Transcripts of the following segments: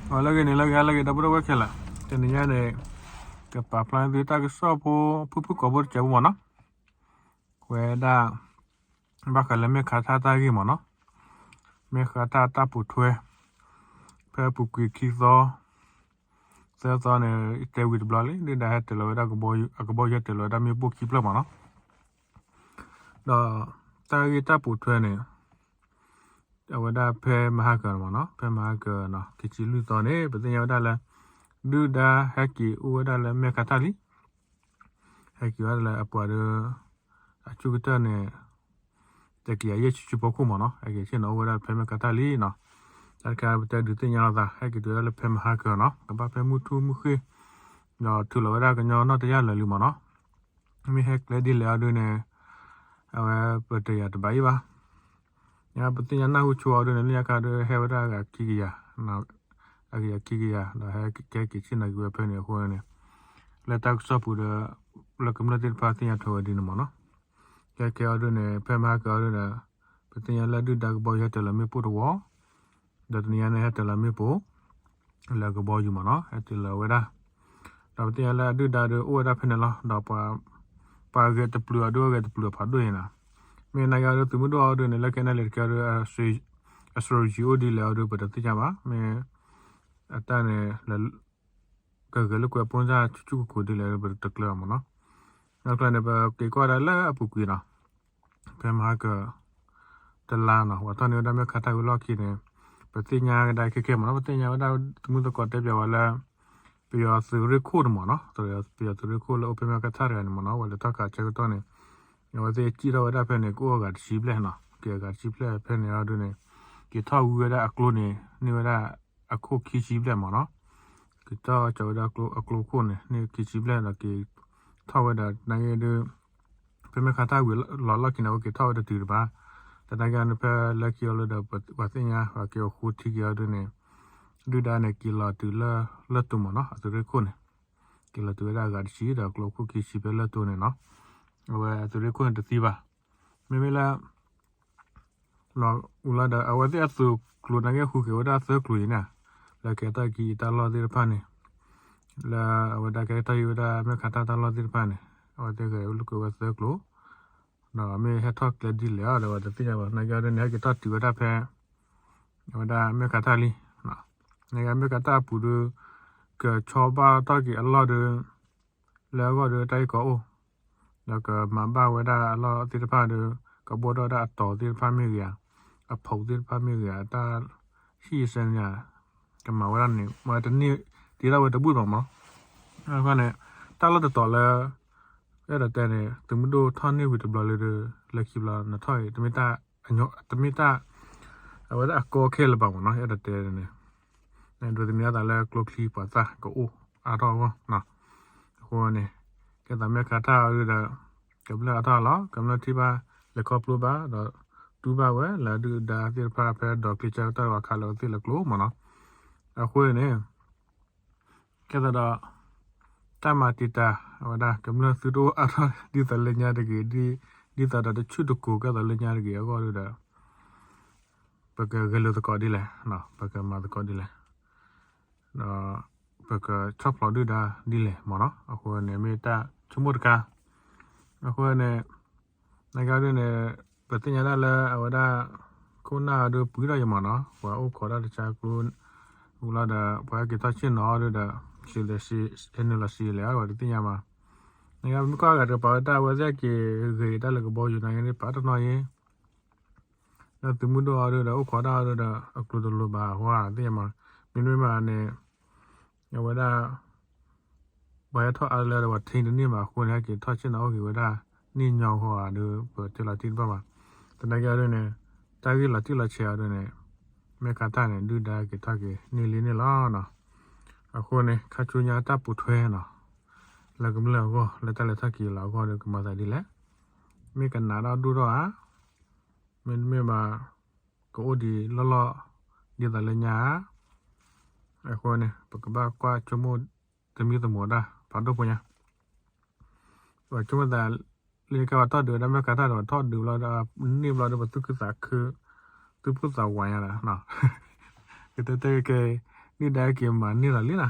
အလၢဂ့ၤန့ၣ် လၢဂ့ၤ လၢဂ့ၤ ဒီပုၢ်ဒီဝဲၢ်ခဲလၢာ်, တနံၤညါန့ၣ် ကပာ်ဖျါန့ၢ်သုတၢ်ကစီၣ်ဖိ ဖုၣ်ဖုၣ်ကိာ်ဖိတစဲးဖိမ့ၢ်နီၤ, ဝဲဒၣ် ဘၣ်ဃးလၢမဲၢ်ခးထၣ်တၢ်ဂ့ၢ်မ့ၢ်နီၤ, မဲၢ်ခးထၣ်တၢ်ပိာ်ထွဲ ဖဲအပူၤကွံာ်ခံသီ သၢသီန့ၣ် တဲဝံၤတဘျီလံ ဒုၣ်ဒါဟဲတ့ၢ်လီၤဝဲဒၣ်ကဘီယူၤ အကဘီယူၤဟဲတ့ၢ်လီၤဝဲဒၣ်မ့ၣ်ပိၢ်ခံဖျၢၣ်မ့ၢ်နီၤ, ဒီးတၢ်ဂ့ၢ်တၢ်ပိာ်ထွဲန့ၣ် အဝဲဒၣ်ဖဲမဟါကၢၤမ့ၢ်နီၤ, ဖဲမဟါကၢၤ ခံဆံလွံၢ်သီန့ၣ် ပသ့ၣ်ညါဝဲဒၣ်လၢ ဒုၣ်ဒါဟဲက့ၤအိၣ်ဝဲဒၣ်လၢမဲၢ်ခးထၣ်လံ, ဟဲက့ၤဝဲဒၣ်လၢအပှၤဒီး အဆူၣ်ကတၢၢ်န့ၣ် တကယၤယဲၢ်ဆံဆံဖိခိၣ်မ့ၢ်နီၤ, ဟဲက့ၤဆ့ၣ်နီၤအိၣ်ဝဲဒၣ်ဖဲမဲၢ်ခးထၣ်လံနီၤ, တၢ်တခါပတဲဒုးသ့ၣ်ညါလီၤသး ဟဲက့ၤတုၤဝဲဒၣ်လၢဖဲမဟါကၢၤနီၤ, ကဘၣ်ဖဲမုၢ်ထူၣ်မုၢ်ဃ့ၢ် ဒီးထုးလီၤဝဲဒၣ်ကညီနီၣ်တယၢ်လၢာ်လံမ့ၢ်နီၤ, မ့ၢ်ဟဲကျဲဒ်လဲၣ်အီၤဒုန့ၣ် အဝဲပတယၤတဘၣ်အံၤဘၣ် ညါပသ့ၣ်ညါနၢ်ဟူဆိအီၤဒုန့ၣ် လၢညါခါဒုဟဲဝဲဒၣ်အဂၤခံကယၤ, အဂၤခံကယၤ ဒီးဟဲကဲက့ၤဆ့ၣ်နီၤက့ၤဝဲဖဲန့ၣ်အဃိန့ၣ်, လၢတၢ်ကစီၣ်ပူၤဒီး လၢကမျၢၢ်သ့ၣ်တဖၣ်သ့ၣ်ညါထွဲဝဲဒ်န့ၣ်မ့ၢ်နီၤ, ကဲကဲအီၤဒုန့ၣ် ဖဲမဟါကၢၤအီၤဒုဒီး ပသ့ၣ်ညါလၢဒုၣ်ဒါကဘီယူၤဟဲတ့ၢ်လီၤမ့ၣ်ပိၢ်တဝီ ဒီးတနံၤညါန့ၣ် ဟဲတ့ၢ်လီၤမ့ၣ်ပိၢ် လၢကဘီယူၤမ့ၢ်နီၤ, ဟဲတ့ၢ်လီၤဝဲဒၣ်, ဒီးပသ့ၣ်ညါလၢအဒုၣ်ဒါဒီးအိၣ်ဝဲဒၣ်ဖဲန့ၣ်လီၤ, ဒီးပှၤဂဲၤတပျုာ်အီၤဒု ဂဲၤတပျု်အဖးဒိၣ်အံၤနီၤ, မ့ၢ်နာ်က့အီၤဒုသုးမုၢ်ဒိၣ်အီၤဒုန့ၣ် လၢခဲန့ၣ်လံၤတကဲအီၤဒု အစရိၤယံၤအိၣ်ဒ်လဲၣ်အီၤဒု ပတသ့ၣ်ညါဘၣ်, မ့ၢ် အတၢ်န့ၣ် ကဂဲၤလိာ်ကွဲအဖိစၢ်ဆူၣ်ဆူၣ်ကိၢ်ကိၢ်ဒ်လဲၣ် ပတကျၢၤအီၤမ့ၢ်နီၤ, ဒီးကျၢၤန့ၣ် ပက့ၤကွၢ်ဒၣ်လၢအပူၤကွံာ်နီၤ, ဖဲမဟါကၢၤ တလါနီၤ ပှၤထီၣ်န့ၢ်ဝဲဒၣ်မဲၢ်ခးထၣ်ဝံၤလီၢ်ခံန့ၣ်, ပသ့ၣ်ညါကဒါခဲခဲမ့ၢ်နီၤ, ပသ့ၣ်ညါဝဲဒၣ်သုးမုၢ်သကိးတဲပၠးဝဲလၢ ပယီၤသုးရ့ၣ်ခိၣ်န့ၣ်မ့ၢ်နီၤ, ပယီၤသုးရ့ၣ်ခိၣ်လၢအိၣ်ဖဲမဲၢ်ခးထၣ်တဂၤန့ၣ်မ့ၢ်နီၤ, ဝဲလဲၤထီၣ်ခးဆၢကတီၢ်န့ၣ်, အဝဲသ့ၣ်စံၣ်ထီၣ်ဝဲဒၣ်ဖဲန့ၣ် ကအိၣ်အဂၤတဆံဘျဲၣ်နီၤ, က့ၤအဂၤတဆံဘျဲၣ်ဖဲန့ၣ်အီၤဒုန့ၣ်, က့ၤထီၣ်ဝံၤဝဲဒၣ်အကျိန့ၣ် န့ၢ်ဝဲဒၣ်အခိၣ်ခံဆံဘျဲၣ်မ့ၢ်နီၤ, က့ၤထီၣ်ကၠီဝဲဒၣ်အကျိခိၣ်န့ၣ် န့ၢ်ခံဆံဘျဲၣ်ဒီးက့ၤထီၣ်ဝဲဒၣ်နာ်က့ဒု ဖဲမဲၢ်ခးထၣ်ဝံၤလီၤလီၢ်ခံန့ၣ် အဝဲက့ၤထီၣ်ဝဲတတုၤတဘၣ်, တနာ်က့န့ၣ် ဖဲလၢခံအီၤလၢဒီး ပှၤသ့ၣ်ညါ ပှၤက့ၤအိၣ်ဃူထံက့ၤအီၤဒုန့ၣ်, ဒုၣ်ဒါန့ၣ် က့ၤလီၤတုၤလၢလၢၢ်တိၤမ့ၢ်နီၤ အသုးရ့ၣ်ခိၣ်န့ၣ်, က့ၤလီၤတုၤဝဲဒၣ်အဂၤတဆံဒီးကျိခိၣ်ခံဆံဖဲလၢၢ်တိၤန့ၣ်နီၤ, အဝဲအသုးရ့ၣ်ခိၣ်န့ၣ်တသံဘၣ်, မ့မ့ၢ်လၢ လီၤအူလီၤဒီး အဝဲသ့ၣ်အသုးကျိၤနာ်က့ဃုက့ၤဝဲဒၣ်သၢကျိၤအံၤန့ၣ်, လၢကဲထီၣ်က့ၤတၢ်လီၢ်သ့ၣ်တဖၣ်န့ၣ်, လၢအဝဲဒၣ်ကဲထီၣ်က့ၤဝဲဒၣ်မဲၢ်ခးထၣ်တၢ်လီၢ်သ့ၣ်တဖၣ်န့ၣ်, အဝဲသ့ၣ်ဂဲၤလိာ်ကွဲဝဲသၢကျိၤ, ဒီးမ့ၢ်ဟဲထီၣ်ကျဲဒ်လဲၣ်အီၤဒီး ပတသ့ၣ်ညါဘၣ်, နာ်က့အီၤဒုန့ၣ် ဟဲက့ၤထီၣ်တုၤဝဲဒၣ်ဖဲ အဝဲဒၣ်မဲၢ်ခးထၣ်လံ, နာ်က့မဲၢ်ခးထၣ်အပူၤဒု ကဆီဘၣ်ထီၣ်က့ၤအလီၢ်ဒု လၢအဂီၢ်ဒီးတၢ်ဂ့ၢ်ကီအိၣ်, ဒီးကမၤဘၣ်ဝဲဒၣ်အလီၢ်သ့ၣ်တဖၣ်ဒီး ကဘိၣ်ထီၣ်ဝဲဒၣ်အတီၤသ့ၣ်တဖၣ်မ့ၢ်ဂ့ၤဧါ, အဖီးသ့ၣ်တဖၣ်မ့ၢ်ဂ့ၤဧါ, တၢ်ဟံၣ်အစဲန့ၣ် ကမၤဝဲဒၣ်န့ၣ် မ့ၢ်တန့ၢ်တ့ထီၣ်ဝဲတဘူၣ်ဘၣ်မး, အဃိန့ၣ် တၢ်လီၢ်တတီၤလၢ အဲၣ်ဒိးတဲန့ၣ် သုးမုၢ်ဒိၣ်ထီၣ်န့ၢ်ဝံၤတဘျီလၢ လၢခံဘျီနထီၣ်အံၤ တမ့ၢ်တၢ် တမ့ၢ်တၢ် အဝဲဒၣ်အကီခဲလၢာ်ဘၣ်မးနီၤ အဲၣ်ဒိးတဲန့ၣ် ဒိးသန့ၤအသးလၢကျိချံပှၤသၣ်ကအိၣ်အါထီၣ်အဂီၢ်, အဃိန့ၣ် ကဲသးမဲၢ်ခးထၣ်အီၤဒုဒီး ကမျၢၢ်အါထီၣ်လီၤ ကမျၢၢ်ထံၣ်ဘၣ်လဲၤခီဖျိဘၣ်ဒီး တူၢ်ဘၣ်ဝဲလၢဒုၣ်ဒါသ့ၣ်တဖၣ်ဖဲဒီးကျိချံကတၢၢ်ဝဲခးလၢအဝဲသ့ၣ်လၢကျိမးနီၤ, အဃိန့ၣ် ကဲသးဒီး တၢ်မၤတံာ်တာ် အဝဲဒၣ်ကမျၢၢ်သုတအိၣ်အါထီၣ်ဒ်သိးလၢညါတဂ့ၤ, ဒ်သိးဒီးတဆူၣ်တကိၤကဲသိးလၢညါတဂ့ၤအဂီၢ်ဒုဒီး ပကဂဲၤလိာ်သကိးဒ်လဲၣ်, ပကမၤသကိးဒ်လဲၣ်, ဒီးပကဆီၣ်ဖျိးဒုၣ်ဒါဒ်လဲၣ်မးနီၤ, အဃိန့ၣ်မ့ၢ်တၢ်ဆိကမိၣ်တခါ, အဃိန့ၣ် နကဒုန့ၣ် ပသ့ၣ်ညါဒၣ်လၢအဝဲဒၣ် ခိၣ်နၢ်အဒုပှံၤထီၣ်ယံၤမးနီၤ, ပှၤအိၣ်ခိးဒၣ်တဆါကျိ ဝံၤလီၤဒီး ပှၤဟဲက့ၤထီၣ်ဆ့ၣ်နီၤအီၤဒုဒီး စံးလဲၤစံး ဟဲနုာ်လီၤစံးလဲၤအီၤ ပှၤတသ့ၣ်ညါဘၣ်, နကမ့ၢ်ကွၢ်ဂၤတကပၤဝဲတၢ်အဝဲသ့ၣ်က့ၤဂ့ၤတၢ်လၢကဘီယူၤနာ်က့န့ၣ် ပာ်တနီၤယံၤ လၢသုးမုၢ်ဒိၣ်အီၤဒုဒီး အိၣ်ခိးဒၣ်အီၤဒုဒီး အကျိၤတလိၤဘၣ်အဃိသ့ၣ်ညါမး, မ့တမ့ၢ်ဘၣ်န့ၣ် အဝဲဒၣ် ပှၤဟဲထီၣ်အါလၢဒီးပှၤထံတန့ၢ်ဘၣ်အဃိန့ၣ် ဟဲက့ၤထီၣ်ဆ့ၣ်နီၤအိၣ်က့ၤဝဲဒၣ် န့ၢ်ညီဃီဧါဒု ပတဲလီၤတံၢ်တဘၣ်ဘၣ်, သနာ်က့အီၤဒုန့ၣ် တၢ်ဂ့ၢ်လီၤတံၢ်လီၤဆဲးအီၤဒုန့ၣ် မ့ၢ်ခါတၢ်န့ၣ် ဒုၣ်ဒါက့ၤထီၣ်က့ၤန့ၢ်လံန့ၣ်လီၤနီၤ, အဃိန့ၣ် ခါဆူညါတၢ်ပိာ်ထွဲနီၤ လၢကမျၢၢ်အဂီၢ် လၢတၢ်လဲၤထီၣ်က့ၤလီၤအဂီၢ်ဒု ကမၤသးဒ်လဲၣ်, မ့ၢ်ကနးထီၣ်ဒိၣ်ထီၣ်ဧါ မ့တမ့ၢ်ဘၣ် ကအိၣ်ဒံးလီၢ်လီၢ် ဒ်သိးလၢညါဧါ, အဃိန့ၣ် ပကဘၣ်ကွၢ်ဆိကမိၣ်သမံသမိးတၢ် ဖးဒိၣ်ဖိညါ, ပဆိကမိၣ်သး လၢကဲပှၤထီၣ်ဒုးဝဲဒၣ်မ့ၢ်ခါတၢ်ဒီး ပှၤထီၣ်ဒုးဘျီဒီး န့ၢ်ဘျီဒီး ပသူၣ်ခုသးခု သူၣ်ဖှံသးဝးညါဒီး ကတဲတဲကဲ ဒုၣ်ဒါက့ၤမၤန့ၢ်လီၤလံနီၤ.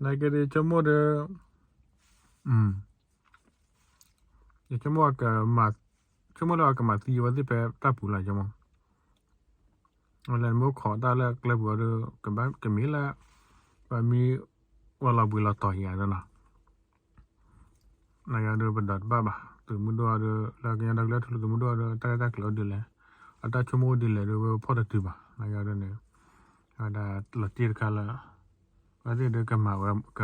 နာ်က့ဒီး ယဆိကမိၣ်ဒီး ယဆိကမိၣ် ဆိကမိၣ်လၢအကမၤသံအဝဲသ့ၣ်ဖဲတၢ်ပူၤလီၤ ယဆိကမိၣ်. အလဲၤမ့ၢ်အိၣ်ခိးတၢ်လၢကျဲပူၤအီၤဒီး ကမ့ၢ်လၢ ပှၤမံဝဲလီၤဘှံးလီၤတီၤယၤနီၤ. နာ်က့ဒီး ပဒီးတဘၣ်ဘၣ် သုးမုၢ်ဒိၣ်အီၤဒီး လၢကညီဒီကလုာ်ထူၣ်ဖျဲးသုးမုၢ်ဒိၣ်အီၤဒီး တၢ်ရဲၣ်တၢ်ကျဲၤအိၣ်ဒ်လဲၣ်, အတၢ်ဆိကမိၣ်အိၣ်ဒ်လဲၣ်ဒီး ဝဲဖီၣ်တတုၤဘၣ်. နာ်က့ဒီးန့ၣ် အဝဲဒၣ်လီၤတံၢ်တခါလၢ အဝဲသ့ၣ်ဒီးကမၤဝဲ က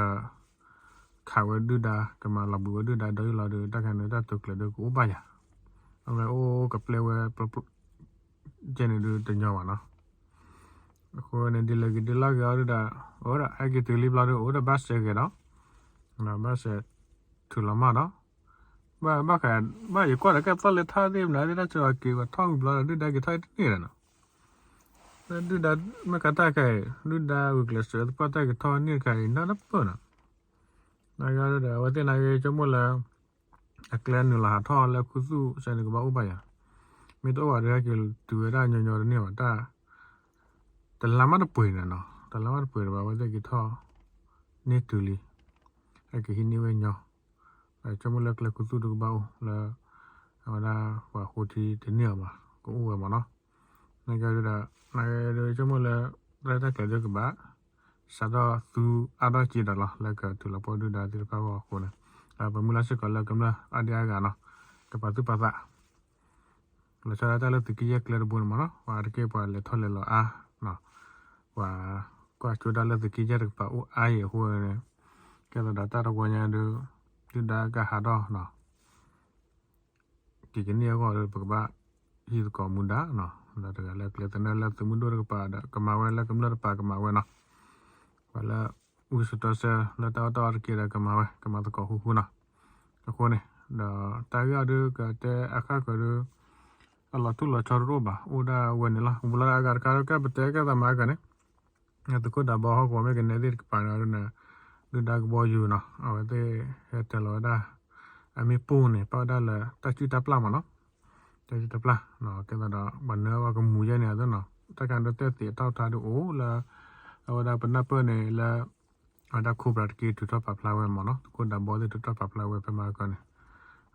ခးဝဲဒုၣ်ဒါ ကမၤလီၤဘှံးဝဲဒုၣ်ဒါဒီးယံာ်လီၤဒီး တၢ်ခါန့ၣ် တၢ်တိာ်ကျဲၤဒီးကအိၣ်ဘၣ်ယၤ, အဝဲအိၣ်ကပျဲဝဲ ကဲန့ၣ်ဒုးတညီဘၣ်နီၤ. အဃိန့ၣ် ဒ်လဲၣ်ဂ့ၤဒ်လဲၣ်ဂ့ၤအီၤဒုၣ်ဒါ အိၣ်ဒီးဟဲက့ၤတုၤလံဘျီဒီး အိၣ်ဒီးဘၣ်စဲးဂဲၤဒီး ဘၣ်စဲးထုးလီၤမၢ်ဒီး ဘၣ်ဘၣ်ဃး ဘၣ်ယကွၢ်ဒီးကဲသီၣ်လၢထီၣ်သ့ၣ်မနုၤသ့ၣ် တၢ်စၢၤအီၤက့ၤဝဲထီၣ်ဝံၤဘျီဒီး ဒုၣ်ဒါက့ၤထီၣ်တန့ၢ်ဒီးနီၤ. လၢဒုၣ်ဒါမ့ၢ်ကတၢ်ခဲအံၤ ဒုၣ်ဒါဂုာ်ကျဲးစၢးသပှၢ်တၢ်က့ၤထီၣ်န့ၢ်တခါအံၤ နၢ်တပၢၢ်နီၤ. နာ်က့ဒီး အဝဲသ့ၣ်နာ်က့ ဆိကမိၣ်လၢ အကျဲနုာ်လီၤဟးထီၣ်လၢခူသူၣ်စဲန့ၣ် ကဘၣ်အိၣ်ဘၣ်ယၤ, မ့ၢ်တအိၣ်ဘၣ်ဒီး ဟဲက့ၤတုၤဝဲဒၣ်ညီညီတန့ၢ်ဘၣ် တၢ် တလါမးတပှဲၤန့ၣ်နီၤ, တလါမးတပှဲၤဒီးဘၣ် အဝဲသ့ၣ်က့ၤထီၣ်န့ၢ်တုၤလံ, ဟဲက့ၤဟံးန့ၢ်ဝဲညီ, ဒီးဆိကမိၣ်လၢကျဲခူသူၣ်ဒီးကဘၣ်အိၣ်လၢ အဝဲဒၣ်ပှၤဃိထံတန့ၢ်အီၤဘၣ် ကအိၣ်ဝဲမးနီၤ. နာ်က့ဒီး နာ်က့ဒီး ဆိကမိၣ်လၢ တၢ်ရဲၣ်တၢ်ကျဲၤဒီးကဘၣ် စးထီၣ်သူအါထီၣ်က့ၤဒီးလီၤ လၢကတုၤလီၤပှီၢ်ဒုၣ်ဒါသ့ၣ်တဖၣ်အဂီၢ်အဃိန့ၣ်, ပမုၢ်လၢ်စ့ၢ်ကီးလၢကမျၢၢ်အါဒံအါဂၤနီၤ ကပာ်သူၣ်ပာ်သး လီၤဆီဒၣ်တၢ်လၢသုးက့ယဲၢ်ကျဲတဘိန့ၣ်မးနီၤ, ပှၤတက့ၢ်ပှၤလဲၤထီၣ်လဲၤလီၤအါ, ပှၤကွၢ်ကၠိတၢ်လၢသုးက့ယဲၢ်တကပၤအိၣ်အါအံၤအဃိန့ၣ်, ကဲသးဒီးတၢ်တဝီညါဒီး ဒုၣ်ဒါကဟးထီၣ်နီၤ က့ၤကန့ၢ်အဂီၢ်ဒီး ပကဘၣ်ဟံးသကိးမူဒါနီၤ, ဒီးတဂၤလၢကျဲသနၢၣ်လၢသုးမုၢ်ဒိၣ်တကပၤဒီး ကမၤဝဲ လၢကမျၢၢ်တပၤကမၤဝဲနီၤ, ပှၤလၢ ဝံစိာ်တီဆၢ လၢတၢ်အီၣ်တၢ်အီတက့ၢ်ဒီး ကမၤဝဲ ကမၤသကိးဃူဃူနီၤ, အဃိန့ၣ် ဒီးတၢ်ဂ့ၢ်အီၤဒုး ကတဲအခါကၢၤဒုး အလီၤထူလီၤဆီတအိၣ်ဘၣ် အိၣ်ဒၣ်ဝဲန့ၣ်လီၤ. ဘူးလီၤအဂၤတခါဒီး ကဲပတဲကဲသးမၤကၢၤန့ၣ် သုးခိၣ်ဒးဘီဟီၣ်ကဝီၤမ့ၢ်ကနဲသ့ၣ်တကပၤန့ၣ်ဒုး ဒုၣ်ဒါကဘီယူၤနီၤ အဝဲသ့ၣ်ဟဲတၢၤလီၤဝဲဒၣ် အမ့ၣ်ပိၢ်န့ၣ် ပာ်ဝဲဒၣ်လၢတၢ်စုၣ်တၢ်ပျၢ်မးနီၤ, တၢ်စုၣ်တၢ်ပျၢ် ကဲသးဒီး ပှၤနၢဝဲကမူၤယဲၢ်န့ၣ်အသိးနီၤ တၢ်ခါဒုးတဲသ့ၣ်အထီၣ်အထါဒုးအိၣ်လၢ အဝဲဒၣ်ပနၢ်ပၢၢ်န့ၣ်လၢ အဝဲဒၣ် Cobra တက့ၢ်ထုးထီၣ်ပာ်ဖျါဝဲမးနီၤ, သုးခိၣ်ဒးဘီသ့ၣ်ထုးထီၣ်ပာ်ဖျါဝဲဖဲမၤကၢၤန့ၣ်,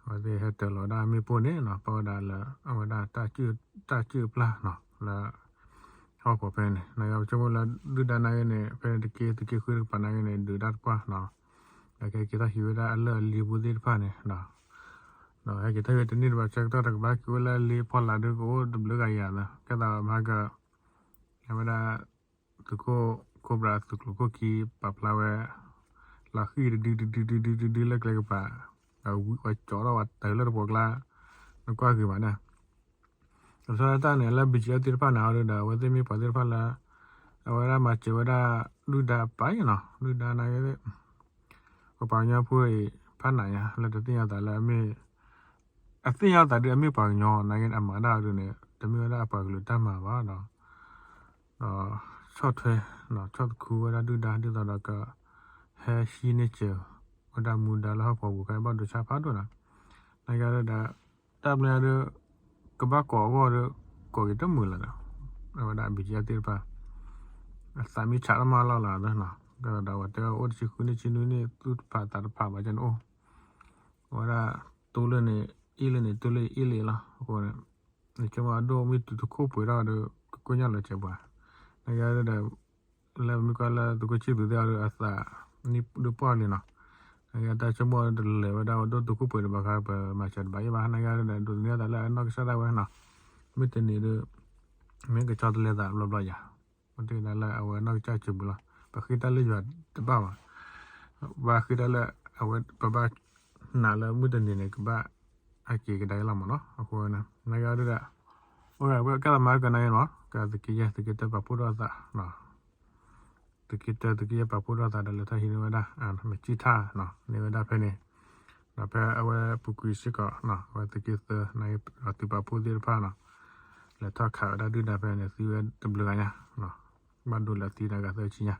အဝဲသ့ၣ်ဟဲတၢၤလီၤဝဲဒၣ်မ့ၣ်ပိၢ်န့ၣ်နီၤ ပာ်ဝဲဒၣ်လၢအဝဲဒၣ်တၢ်စုၣ်တၢ်ပျၢ်နီၤ လၢ ဟီၣ်ကဝီၤဖဲန့ၣ် နာ်က့ပဆိကမိၣ်လၢဒုၣ်ဒါနာ်က့န့ၣ် ဖဲန့ၣ်တက့ၢ် သုးက့ၢ်ဃုတကပၤနာ်က့န့ၣ် ဒုးတၢ်တပှၢ်နီၤ, ဒီးကဟဲက့ၤထီၣ်ဟံးဝဲဒၣ်အလၢၢ်အလံဖိသ့ၣ်တဖၣ်န့ၣ် ဒီးဟဲက့ၤထီၣ်ဟံးဝဲတန့ၢ်တဘၣ်ဆၢကတီၢ်တကဘၣ်က့ၤအိၣ်လၢအလံအဖီလာ်ဒုးကအိၣ်တဘျုးဂၤယၤလၢ ကဲသးမၤကၢၤ အဝဲဒၣ် သုးခိၣ် Cobra သုးကျိၤခိၣ်ခံပာ်ဖျါဝဲ လီၤဃံၣ်တဒုတဒုတဒုတဒုလၢကျဲကပၤ ဝံၤဝဲကၠီထီၣ်ဝဲတၢ်လၢတပှီၢ်ကျါ နကွၢ်ဂ့ၤမးန့ၣ် လီၤဆီဒၣ်တၢ်န့ၣ် လၢ BGF သ့ၣ်တဖၣ်န့ၣ် အီၤဒုးဒီး အဝဲသ့ၣ်မ့ၢ်ပှၤသ့ၣ်တဖၣ်လၢ အဝဲဒၣ်မၤစၢၤဝဲဒၣ် ဒုၣ်ဒါပၢ်အံၤနီၤ ဒုၣ်ဒါနာ်က့ ပပှၤကညီဖိအံၤ ဖးနးညါ လၢတသ့ၣ်ညါသးလၢအမ့ၢ် အသ့ၣ်ညါသးဒုးအမ့ၢ်ပှၤကညီနာ်က့ အမၤဒၣ်အီၤဒုးန့ၣ် တမ့ၢ်ဝဲဒၣ်အပှၤကလုာ်တၢ်မၤဘၣ်ဒီး ဒီးဆီၣ်ထွဲ ဆီၣ်သခူဝဲဒၣ်ဒုၣ်ဒါ ဒ်သိးဒီးက ဟဲဟံးန့ၢ်စၢၤဝဲဒၣ်မူဒါလၢဟီၣ်ကဝီၤပူၤခါအံၤဘၣ်ဒိဆါဖးဒိၣ်နီၤ, နာ်က့ဒီး တၢ်ဘျါဒုး ကဘၣ်ကိးအဂီၢ်ဒီး ကိးက့ၤတမုာ်လၢၤဒီး အဝဲဒၣ် BGF သ့ၣ်တဖၣ် အသးမ့ၢ်ဆးတမးလီၤလီၤသနီၤ, ဒီးအဝဲတဲအိၣ်တဆံဃုနံၣ်ဆံနွံနံၣ် သူၣ်တဖးသးတဖးဘၣ်ကန့ၣ်အိၣ်, အဝဲဒၣ် တိလၢန့ၣ် အ့ၣ်လၢန့ၣ် တိလၢအ့ၣ်လၢလီၤ, အဃိန့ၣ် နဆိကမိၣ်အဒိၣ်မ့ၢ်တုၤတခိၣ်ပှဲၤထီၣ်ဒီး ကကိၣ်ညၣ်လီၤစဲးပှၤ, နာ်က့ဒီး လၢပမ့ၢ်ကွၢ်လၢသုးခိၣ်ဆံၣ်သူးသ့ၣ်အီၤဒီး အသးနံၣ်ဒုးပှၢ်လံနီၤ, နာ်က့တၢ်ဆိကမိၣ်တလဲၤဝဲဒၣ်အဒိၣ်တုၤခိၣ်ပှဲၤတဘၣ်ဃး ပမၤစၢၤတဘၣ်အံၤဘၣ်, နာ်က့ဒီး ဒိးသန့ၤအသးလၢအနီၢ်ကစၢ်ဒၣ်ဝဲနီၤ, မုၢ်တနံၤဒီး မ့ၢ်ကဆီတလဲသးဘျီဘျီယၤ, မ့ၢ်တနံၤလၢအဝဲနီၢ်ကစၢ်စၢၤပူၤလီၤ, ပဃ့တၢ်လၢယွၤတဘၣ်ဘၣ်, ဘၣ်ဃ့တၢ်လၢအဝဲ ပဘၣ်နာ်လၢမုၢ်တနံၤန့ၣ် ကဘၣ်ဟဲက့ၤကဒါအံၤလီၤမးနီၤ, အဃိန့ၣ် နာ်က့ဒီး အိၣ်ဝဲကဲသးမၤကၢၤနာ်က့နီၤ, ကသုးက့ယဲၢ် သုးက့တၢပာ်ဖှိၣ်ထီၣ်သး သုးက့တၢ သုးက့ယဲၢ်ပာ်ဖှိၣ်ထီၣ်သးဒီး လဲၤထီၣ်ဟံးန့ၢ်ဝဲဒၣ် မ့ၢ်ကံၣ်ထၣ်နီၤ န့ၢ်ဝဲဒၣ်ဖဲန့ၣ်, ဒီးဖဲအဝဲပူၤကွံာ်စ့ၢ်ကီး အဝဲသုးက့သၢ သုးပာ်ဖှိၣ်သ့ၣ်တဖၣ်နီၤ လဲၤထီၣ်ခးဝဲဒၣ်ဒုၣ်ဒါဖဲန့ၣ် သံဝဲတဘျုးဂၤညါ, ဘၣ်ဒိလၢအသံဒၣ်ဂၤသၢဆံညါ,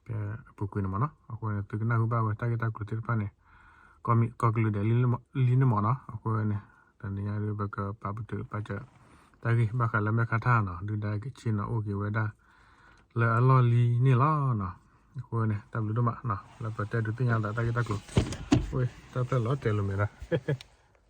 ဖဲအပူၤကွံာ်န့ၣ်မးနီၤ, အဃိန့ၣ် သုကနၢ်ဟူဘၣ်ဝဲတၢ်ဂ့ၢ်တၢ်ကျိၤသ့ၣ်တဖၣ်န့ၣ်, ကီၢ်မံၣ်ကီၢ်ကလုာ်ဒဲးလံန့ၣ်မးနီၤ, အဃိန့ၣ် တနံၤညါဒီး ပကပာ်ပတုာ်ပာ်စၢၤ တၢ်ဂ့ၢ်ဘၣ်ဃးလၢမဲၢ်ခါထါနီၤ ဒုၣ်ဒါကဆ့ၣ်နီၤအိၣ်က့ၤဝဲဒၣ်လၢ လၢအလီၢ်လံၤန့ၣ်လီၤနီၤ. အဃိန့ၣ် တၢ်ဘျုးဒိၣ်မးနီၤ လၢပတဲဒုးသ့ၣ်ညါသးတၢ်ဂ့ၢ်တၢ်ကျိၤ, တၢ်ပျဲၢ်လီၤတဲာ်လိာ်မဲာ်ဒၣ်